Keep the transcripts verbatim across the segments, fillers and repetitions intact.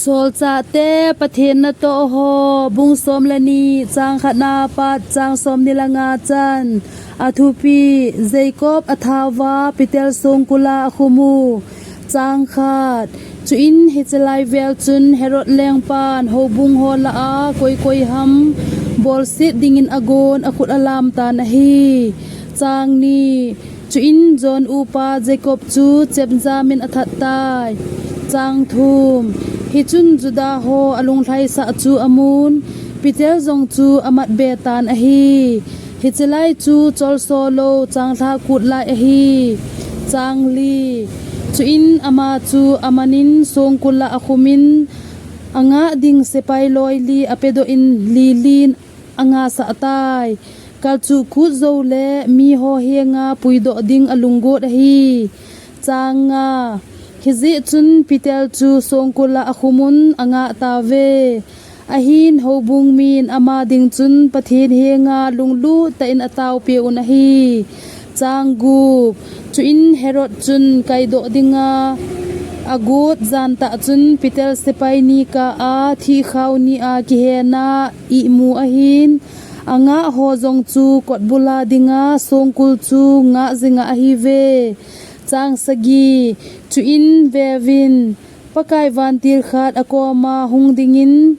Solchahte Pathen natoh ho, bung som le ni, chang khat na pat chang som ni le nga chan. Athupi: Jacob athauva Petel songkula akhum u. Chang khat. Chuin hiche lai vel chun Herod lengpan houbung ho lah a koi koi ham bolset dingin agon akhut alam tan ahi. Chang ni. Chuin John upa Jacob chu chemjam in athat tai. Chang thum. Hichun Juda ho alunglhaisah chu amun, Petel jong chu amat be tan ahi. Hiche lai chu cholso lou changlhah kut lai ahi. Chang li. Chuin ama chu amanin songkul a akhumin, angah ding sepai loi li apedoh in lilin angasah tai. Kalchuh kut jou le miho henga puidoh ding alunggot ahi. Chang nga. Hijeh chun Petel chu songkul a akhumun angah tauve. Ahin houbung min ama ding chun Pathen henga lunglut tah in ataopeh un ahi. Chang gup. Chuin Herod chun kaidoh dinga agot jan tah chun Petel sepai ni kah a thihkhau ni a kihen a ihmu ahin, angah ho jong chu kotbul a dinga songkul chu ngah jing ahiuve. Chang sagi. Chuin veuvin, Pakai vantil khat akoma hung dingin,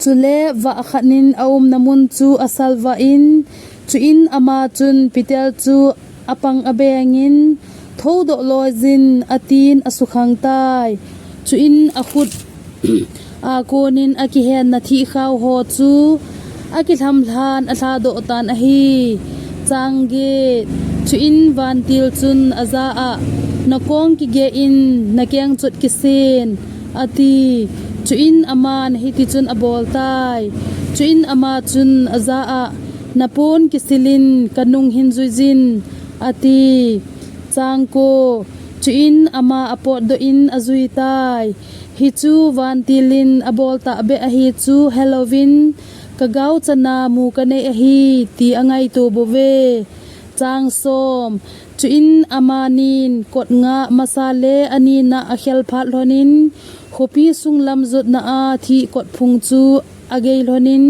chule vah khat in aumna mun chu asalvah in, chuin ama chun Petel chu apang abengin, "Thoudoh loijin," atin asukhang tai. Chuin akhut a konin akihenna thihkhau ho chu akilhamlhan alhadoh tan ahi. Chang get. Chuin vantil chun ajah a, "Nakong kigeh in, nakeng chot kisin," ati. Chuin aman hitichun abol tai. Chuin ama chun ajah a, "Napon kisilin, kanung hin juijin," ati. Chang ko. Chuin ama apotdoh in ajui tai. Hichu vantil in abol tahbeh ahi chu helouvin, "Kagao chana mu kanei ahi," ti angaito bouve. Chang som. Chuin amanin kot ngah masa le anina akhel phat lhonin, khopi sunglam jotna a thih kot phung chu agei lhonin,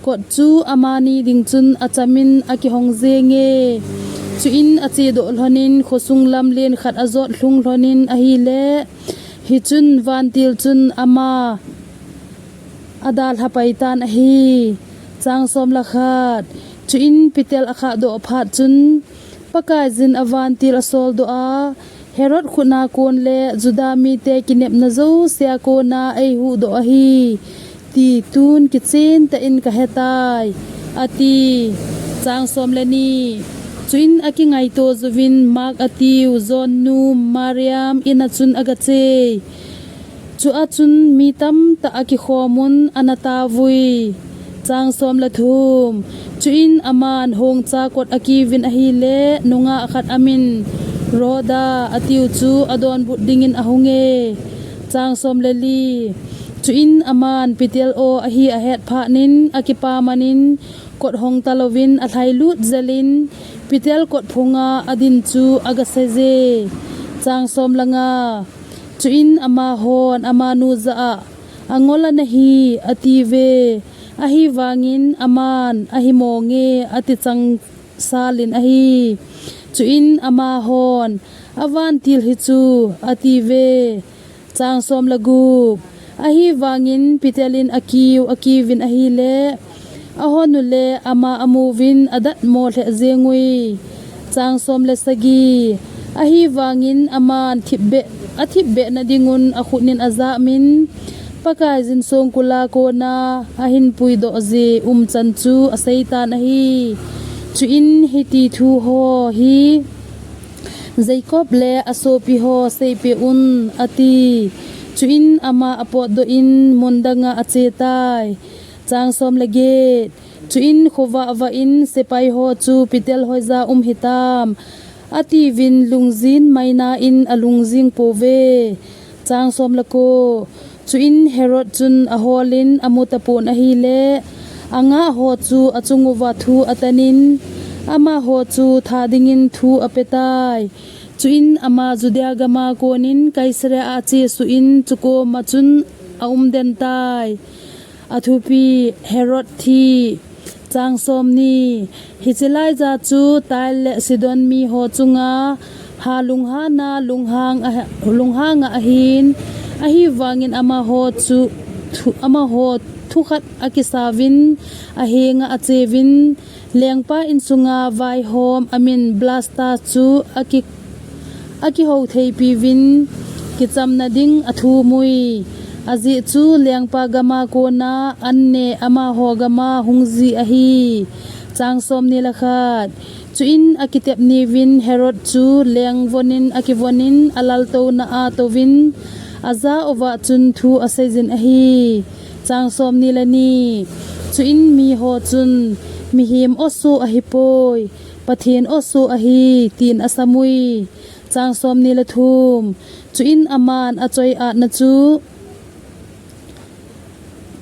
kot chu amani ding chun achamin akihong jenge. Chuin achedoh lhonin, khosung lam len khat ajot lhung lhonin ahile, hichun vantil chun ama adalha pai tan ahi. Chang som le khat. Chuin Petel akhahdoh phat chun, Pakaiyin avantil asoldoh a, Herod khut a kon le Juda mite kinepna jouse a kona eihuhdoh ahi, ti tun kichen tah in kahetai, ati. Chang som le ni. Chuin akingaito jouvin Mark atiu John nu Mariam in a chun agachei. Chua chun mi tamtah akikhomun anataovui. Chang som le thum. Chuin aman hongcha kot akiuvin ahile, nungah khat amin Rhoda atiu chu adonbut dingin ahunge. Chang som le li. Chuin aman Petel o ahi ahet phatnin akipaman in, kot hong talouvin alhailut jelin, Petel kot phunga adin chu agaseije. Chang som le nga. Chuin amahon amanu jah a, "Angol anahi," atiuve. Ahivangin aman, "Ahimonge," ati changsalin ahi. Chuin amahon, "Avantil hichu," atiuve. Chang som le gup. Ahivangin Petel in akiu akiuvin ahile, ahon u le ama amuvin adatmo lheh jengui. Chang som le sagi. Ahivangin aman thipbeh, athipbeh nadingun akhutnin ajahmin, Pakaiyin songkul a kona ahin puidoh ji umchan chu aseitan ahi. Chuin hiti thu ho hi Jacob le asopi ho seipeh un, ati. Chuin ama apotdoh in mun danga achetai. Chang som le get. Chuin khovah vah in sepai ho chu Petel hoija um hitam, atiuvin lungjin maina in alungjing pouve. Chang som le ko. Chuin Herod chun aholin amu tapon ahile, angah ho chu achunguva thu atanin, amaho chu tha dingin thu apetai. Chuin ama Judea gama konin Kaisaria a achesuh in chukoma chun aumden tai. Athupi: Herod thi. Chang somni. Hiche laija chu Tyre le Sidon miho chunga ha lunghana lunghang a, lunghanga ahin, ahivangin amaho chu thu, amaho thukhat akisauvin, ahenga acheuvin, lengpa insunga vaihom amin Blasta chu aki, akihoutheipiuvin, kichamna ding athumui. Ajeh chu lengpa gama kona anne amaho gama hungji ahi. Chang somni le khat. Chuin akitepniuvin Herod chu lengvonin akivonin alaltouna a atouvin, aja uva chun thu aseijin ahi. Chang somni le ni. Chuin miho chun, "Mihem o soh ahipoi, Pathen o soh ahi," tin asamui. Chang somni le thum. Chuin aman achoi-atna chu,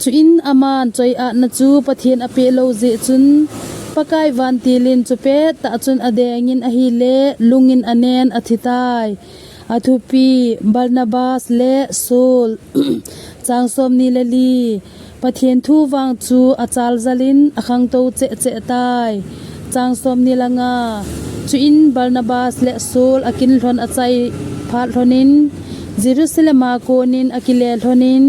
chuin aman choi-atna chu Pathen apeh lou jeh chun, Pakai vantilin chupettah chun adengin ahile, lungin anen athitai. Athupi: Barnabas le Saul. Chang somni le li. Pathen thu vang chu achaljalin akhangtou cheh cheh tai. Chang somni le nga. Chuin Barnabas le Saul akinlhon achai phat lhonin, Jerusalem a konin akile lhonin,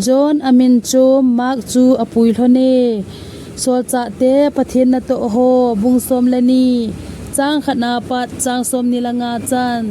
John amin chom Mark chu apui lhone. Solchahte Pathen natoh ho, bung som le ni, chang khatna apat chang somni le nga chan.